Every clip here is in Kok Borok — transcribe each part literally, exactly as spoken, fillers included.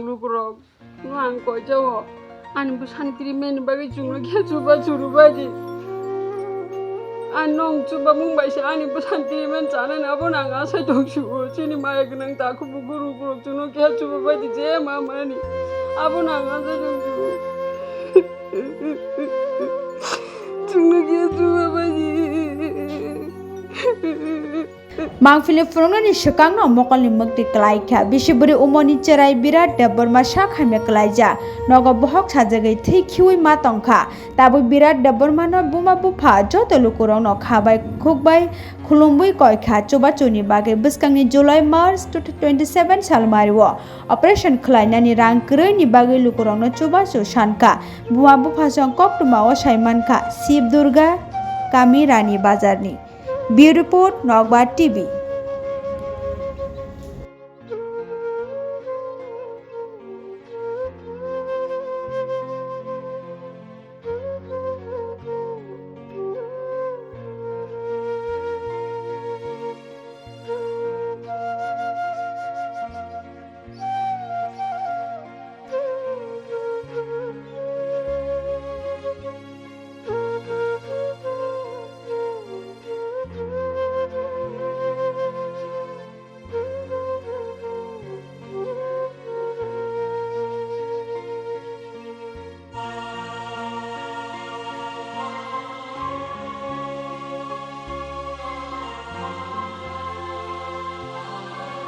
Lukurok, no ang koijao. Ani bwsani treatment ni bagwi chwngno khe chuba churu bai di. Ang nong chuba mung bai se ani bwsani treatment chanani abo nang asai tong sugo. Chini maya gwnang takhuk bo guru borok chwngno khe chuba bai di je ma mani. Abo nang asai tong sugo. Chwngno khe chuba bai di. Mangpili phunuknani swkangno mokolni mwktwi kwlai kha. Bisi bwrwi umorni chwrai Birat Debbarma sak hamya kwlaijak. Nogo bohok sajagwi thwi khiui ma tongkha. Tabuk Birat Debbarmano buma bupha joto lukurokno kha bai khuk bai khulumwi koi kha. Chubachuni bagwi bwskangni July March two thousand twenty-seven salmario operation khwlainani rang kwrwini bagwi lukurokno chubachu sankha. Buma buphasong koktwmao saimankha Shiv Durga, Kami Rani Bazarni. Bureau Report, Nokbar T V.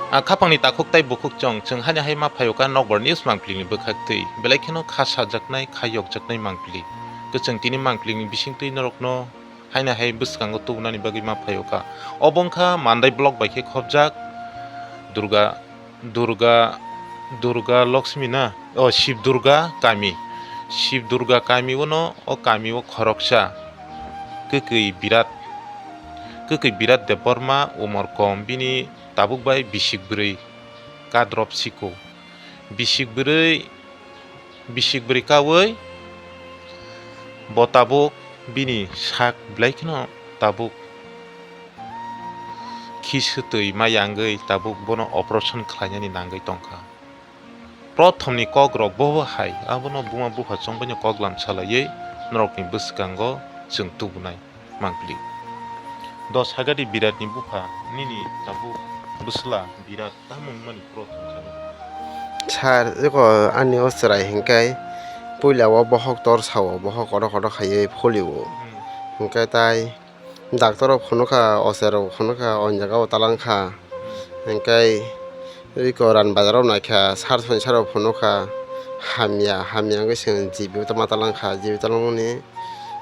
A khapangni takhuk tai bukhuk chong, chwng haino hai ma phaio ka Nokbar News mangpili ni bwkhak twi. Belai kheno kha sajaknai, kha yokjaknai mangpili. Kwchwng tini mangpili ni bising twi norokno haino hai bwskango tubunani bagwi ma phaio ka. Obo wngkha Mandai block bai khe khopjak Durga, Durga, Durga Lakshmi na? O, Shiv Durga kami. Shiv Durga kami o no, o kami o khoroksa kwkwi Birat, kwkwi Birat Debbarma umor kom, bini tabuk bai bisik bwrwi kadrop siko. Bisik bwrwi, bisik bwrwi kaui bo tabuk bini sak belai kheno tabuk khi swtwi ma yangwi tabuk bono operation khlainani nangwi tongkha. Prothomni kokrok bo hai, abono buma bupha chongbaino koklam salaiwi norokni bwskango chwng tubunai mangpili. Dos hagadi Biratni bupha, nini tabuk bwsla Birat tamo wngmani prothom salo? Sir, eko ani o chwrai hinkhe puila o bohok tor sao, bohok kotor kotor khaiwi phulio. Hmm. Hinkhe tai Doctor rok phunukha, oche rok phunukha, o jaga o talangkha. Hinkhe iko Ran Bazar o naikha, sir songni sir rok phunukha, hamya, hamya wngwi chwng G B o tama talangkha, G B talangmani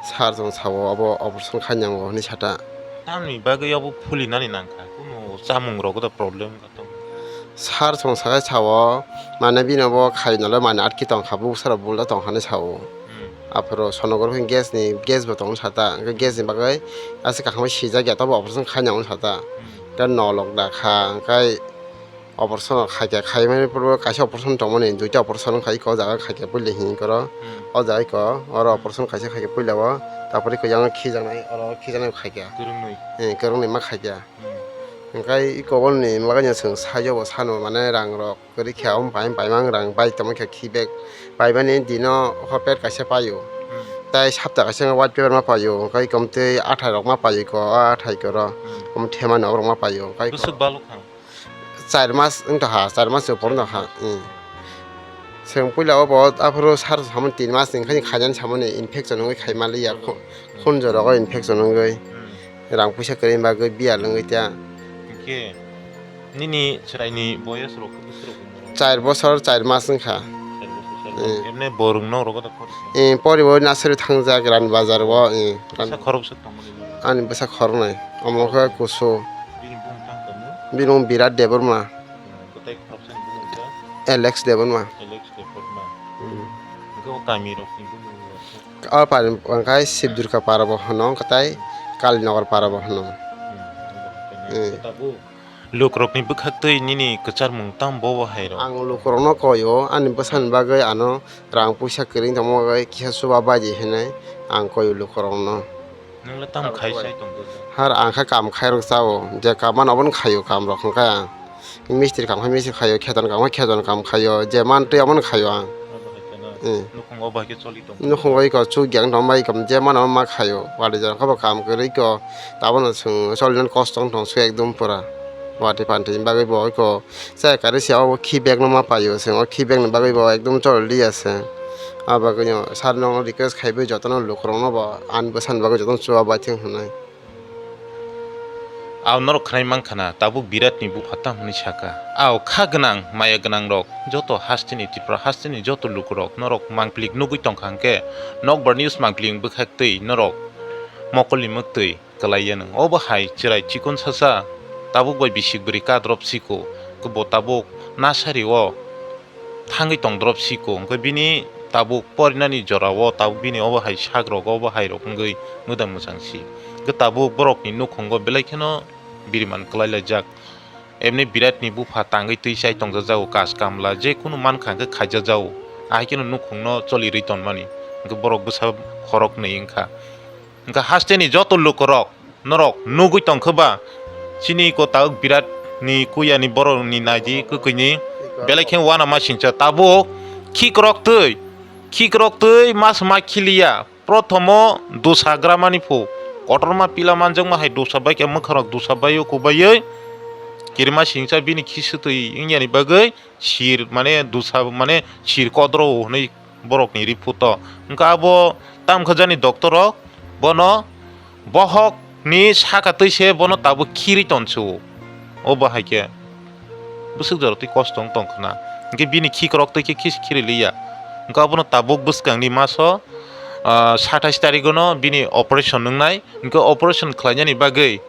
sir chwng sao abo operation khainai nango hwnwi sata. Tamni bagwi abo phulinani nangkha, kunu chamung rok da problem. Sir chwng sakai sao, mane bini bo khainalo mane atki tongkha, buksa rok bulda tongkha hinwi sao. Hmm. Aphuru sonogor khe gas ni, gas bo tongo sata, hwnkhe gas ni bagwi aswk kaham khe sijak ya, tobo operation khaina hwnwi sata. Hmm. Hwnkhe nolok da kha, hwnkhe operation khaikha, khaimani pore kaisa operation tongmani, duita operation khai kha o jaga khaikha puila hinwi koro. Hmm. O jaga kho oro operation kaisa khaikha puila o, tarpore kho yang khijaknai, oro khijaknai khaikha. Kwrwngwi. Eh, kwrwngwi ma khaikha. Hmm. Hwnkhe iko boni bagwino chwng saio bo sano mane rang rok kwrwi khe, omo pai paimang rang bai tongma khe khi bag paimani dino hopet kaisa paio. Hmm. Tai sapta kaisa white paper ma paio, hwnkhe iko mwtwi athai rok ma paio iko, o athai koro. Hmm. Omo themani oborok ma paio, hwnkhe iko bwswk balok kha? Char mas wng tongkha, char mas se porno tongkha. Hmm. Chwng puila o bo aphuru sar samani tin mas ni khainani infection wngwi khai manliya. Khunju rogo infection wngwi, hmm, rang puisa kwrwi bagwi biyal wngwi ta. Hwnkhe nini chwraini boyos rok bwswk rok wngwi? Char bosor char mas wngkha. Char bosor, char mas. Hmm. Emne bo rwngno rogo da pori? Eh, pori bo nursery thangjak Ran Bazar o, eh, Ran-, bwsa khoroksa tongmani. Ani bwsa khoroknwi, omo khe kusu. Bini bumung tang tongmo? Bini bumung Birat Debbarma. Hmm, kwtai khoroksa ni bumung khe? Alex Debbarma. Alex Debbarma. Hmm. Hwnkhe o kami rok ni bumung rok khe? O pari hwnkhe Sibdurka para bo hwno, kwtai Kalinagar para bo hwno. Hmm. Eh. Tabuk lukurokni bwkhaktwi nini kwcharmung tamo bo hai rok? Ang lukurokno koi o, ani bwsani bagwi ano rang puisa kwrwi tongma bagwi kisa chuba bai di hinwi ang koi o lukurokno. Nwng le tamo khai sai tong khe? Har ang khe kam khai rok cha o, je kam mano abono khai o kam rok hwnkhe ang. Mistri kam khai mistri khaio, kheton kam khai kheton kam khaio, je man twi omono khaio ang. Obo hai kheno. Hmm. Nukhungo bai khe choli tong. Nukhungo iko chuk yang tong bai kam je mano ma khaio. Wali jar khe bo kam kwrwi ko. Tabano chwng choli nani kosto wng tong se ekdom pura. Wati panti bagwi bo iko chaya karwi se obo khi bag no ma paio se. O khi bag ni bagwi bo ekdom choli ya se. Abo bagwi no sir no request khai bai jotono lukurok no bo ani bwsani bagwi jotono chuba bai thwng hwnwi. Ang norok khwnai mankha na, tabuk Birat ni bupha tamo hwnwi saka. Ang kha gwnang, maya gwnang rok, joto haste ni Tripura haste ni joto lukurok norok mangpili nugwi tongkha hwnkhe, nokbar news mangpili bwkhak twi norok mokol ni mwktwi kwlai ya nwng. Obo hai chwrai chikon sasa, tabuk bai bisik bwrwi kadrop siko, khe bo tabuk nasari o thangwi tong drop siko, hwnkhe bini tabuk porinani jorao tabuk bini obo hai sak rok, obo hai rok wngwi mwdang mwchang si. Hwnkhe tabuk borokni nukhungo belai kheno biriman kwlai laijak. Emni Biratni bupha tangwi twi chai tongjajago, kaj kamla je kunu mankha hwnkhe khaijajago, ahai kheno nukhungno cholirwi tonmani, hwnkhe borok bwsa khoroknwi wngkha. Hwnkhe hasteni joto lukurok norok nugwi tongkha ba, chini ko tabuk Birat ni kuya ni borok ni naidi kwkwi ni belai khe uanama singcha tabuk khikrok twi, khikrok twi mas ma khiliya. Prothomo dosa gramani phu kotorma pila manjakma hai dosa bai khe mwkharok dosa bai o kubaiwi kirima singcha bini khi swtwi wngya ni bagwi sir mane dosa mane sir kodro hwnwi borokni report o. Hwnkhe abo tamkha jani doctor rok bono bohok ni saka twi se bono tabuk khirwi tonsu. Obo hai khe bwswk jora twi kosto wng tong khna. Hwnkhe bini khikrok twi khe khis khirwi liya. Hwnkhe abono tabuk bwskang ni maso, ah, satais tarik o no bini operation wngnai. Hwnkhe operation khlainani bagwi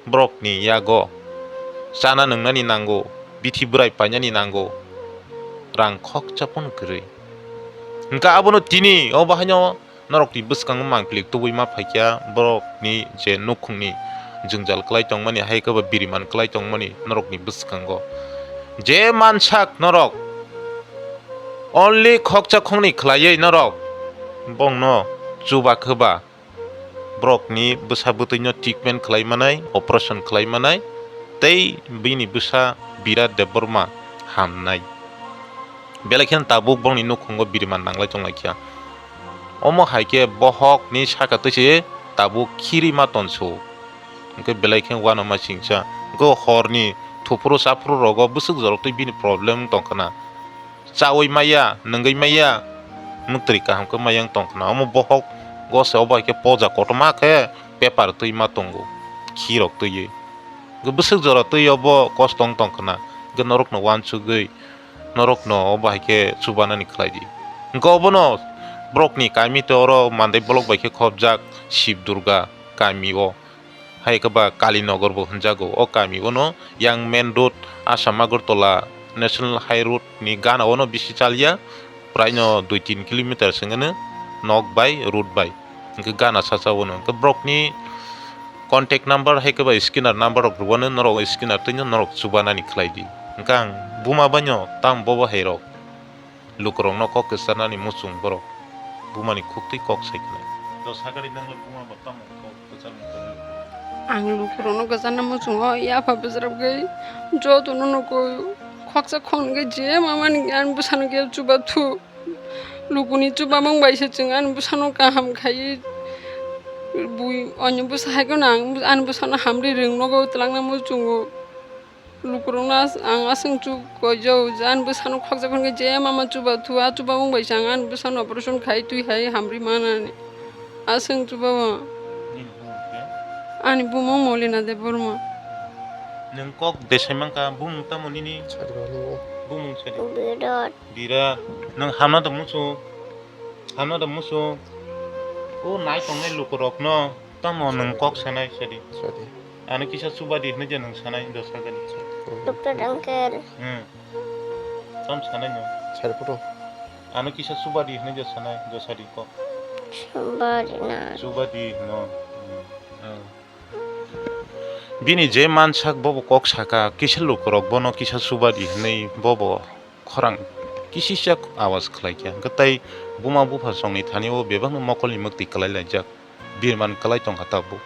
borokni yago chana nwngnani nango, bithi bwrai painani nango, rang khoksa phano kwrwi. Hwnkhe abono tini o bahaino norokni bwskango mangpili tubui ma phaikha, borokni je nukhungni jwngjal kwlai tongmani, hai khe bo biriman kwlai tongmani norokni bwskango. Je mansak norok only khoksa khoknwi khlaiwi norok bongno chuba khe ba, borokni bwsa bwtwino treatment khlai manai, operation khlai manai, tei bini bwsa Birat Debbarma hamnai. Belai kheno tabuk bongni nukhungo biriman nanglai tonglaikha. Omo hai khe bohokni saka twi se tabuk khirwi ma tonsu. Hwnkhe belai khe uanama singcha. Hwnkhe horni thuphuru chaphuru rogo bwswk jorok twi bini problem wng tongkhna. Chaui maya, nwngwi maya, mwktwi kaham khe maya wng tongkhna. Omo bohok gose obo hai khe poja kotorma khe paper twi ma tongo, khirok twiwi. Hwnkhe bwswk jora twi obo kosto wng tongkhna. Hwnkhe norokno uansugwi, norokno obo hai khe chubanani khlai di. Hwnkhe obono borokni kami tei oro Mandai block bai khe khopjak Shib Durga kami o. Hai khe ba Kalinagar bo hwnjago. O kami o no yang main road Assam Agartala National High Road ni gana o no bisi chal ya, prai no dui tin kilometer se wngkha nok bai road bai. Hwnkhe gana sacha o no hwnkhe borok ni contact number hai khe ba scanner number rok rw ano norok scanner twi no norok chubanani khlai di. Hwnkhe ang buma bai no tamo bobo hai rok. Lukurokno kok kwcharnani muchung borok bumani khuktwi kok sai khlai. To sakari nangla buma bo tamo kok kwcharmung kwrwi? Ang lukurokno kwcharna muchungo yapha bwswrapgwi jotono nukui khoksa khoknwi je mamani ani bwsano khe chuba thu. Lukuni chubamung bai se chwng ani bwsano kaham khaiwi bui onyo bwsa hai kheno ang ani bwsano hamri rwng nogo twlangna muchungo. Lukurokno as-, ang aswk chuk koijao, je ani bwsano khokjak hwnkhe je mama chuba thu, a chubamung bai se ang ani bwsano operation khai twi hai hamri manani. Aswk chuba bo. Nini bumung khe? Ani bumung Molina Debbarma. Nwng kok desai mankha, bumung tamo nini? Sadi bumung. Bumung sadi. Birat. Birat. Nwng hamna da muchung? Hamna da muchung? O nai tongnai lukurokno. Tamo nwng kok sanai sadi. Sadi. Ano kisa chubadi hwnwi je nwng sanai dosa gani. Doctor uncle. Hmm. Tam sanai no. Sari photo. Ano kisa chubadi hwnwi je sanai dosadi kok. Chubadi na. Chubadi hwno. Hmm. Hmm. Bini je mansak bobo kok saka kisa lukurok bono kisa chubadi hwnwi bobo khorang kisisa awas khlai kha. Hwnkhe tei buma bupha songni thani o bebakno mokolni mwktwi kwlai laijak. Birman kwlai tongkha tabuk.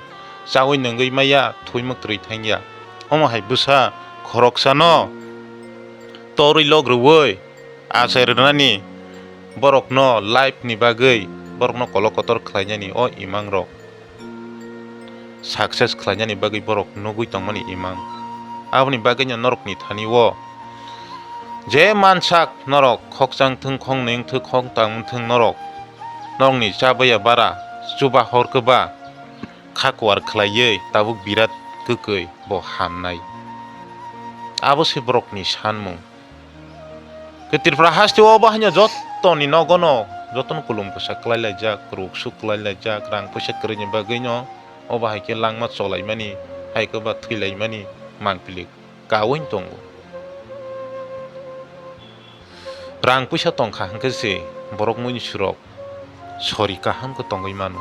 Chaui nungwi maya, thwi mwktwi thangya. Omo hai bwsa khoroksano torwi lok rwui achai rwnani, borokno life ni bagwi borokno kolok kotor khlainani o imang rok success khlainani bagwi borok nugwi tongmani imang. Aboni bagwino norokni thani o je mansak norok khokchang thung, khong neng thung, khong tang thung norok, norokni chabaya bara chuba hor kwba kha kuar khlaiwi tabuk birat kwkwi bo hamnai. Abo se borokni sanmung. Khe Tripura haste o obo haino jotoni nogono, jotono kulum bwsa kwlai laijak, kwrwk suk kwlai laijak, rang puisa kwrwini bagwino obo hai khe langma cholaimani, hai khe ba thwilaimani mangpili kaui tongo. Rang puisa tongkha hwnkhe se borok muinsirok sori kaham khe tongwi mano.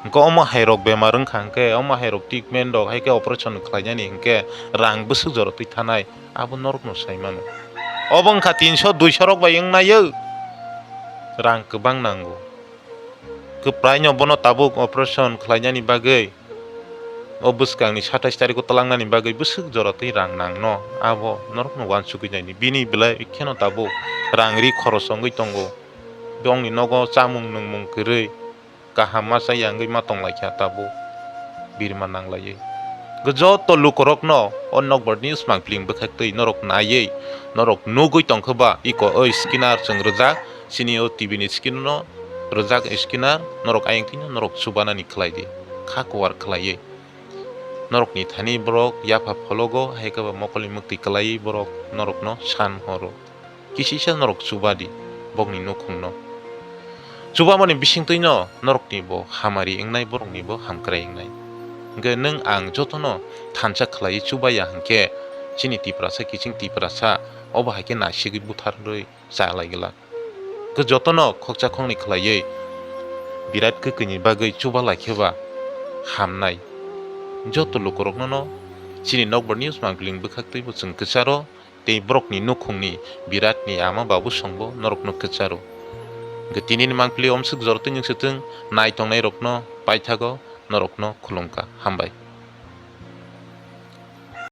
Hwnkhe omo hai rok bemar wngkha hwnkhe, omo hai rok treatment rok hai khe operation khlainani hwnkhe rang bwswk jora twi thanai, abo norokno sai mano. Obo wngkha tinso duiso rok bai wngnai o, rang kwbang nango. Kwplaino bono tabuk operation khlainani bagwi, o bwskangni satais tarikh o twlangnani bagwi bwswk jora twi rang nangno, abo norokno uansugwi naidi. Bini belai kheno tabuk rang ri khoros wngwi tongo. Bongni nogo chamung nungmung kwrwi, kaham ma chaya wngwi ma tonglaikha tabuk birma nanglaiwi. Hwnkhe joto lukurokno o Nokbar News mangpili bwkhak twi norok naiwi, norok nugwi tongkhe ba iko o scanner chwng rwjak, chini o T V ni screen no rwjak scanner, norok ayang thwino norok chubanani khlaidi, kha kuar khlaiwi. Norokni thani borok yapha phologo, hai khe ba mokolni mwktwi kwlaiwi borok norokno san horo. Kisisa norok chubadi bokni nukhungno. Chubamani bisingtwino norokni bo hamari wngnai, borokni bo hamkrai wngnai. Hwnkhe nwng ang jotono thansa khlaiwi chubaya hwnkhe chini Tiprasa kiching Tiprasa obo hai khe naisigwi butharwi chalai glak. Hwnkhe jotono khokcha khoknwi khlaiwi birat kwkwini bagwi chuba laikhe ba hamnai. Joto lukurokno no chini Nokbar News mangpili bwkhak twibo chwng kwcharo. Tei borokni nukhungni biratni ama babu songbo norokno kwcharo. Hwnkhe tinini mangpili omswk jorotwi nwng swtwng nai tongnairokno paithago norokno khulumkha. Hambai.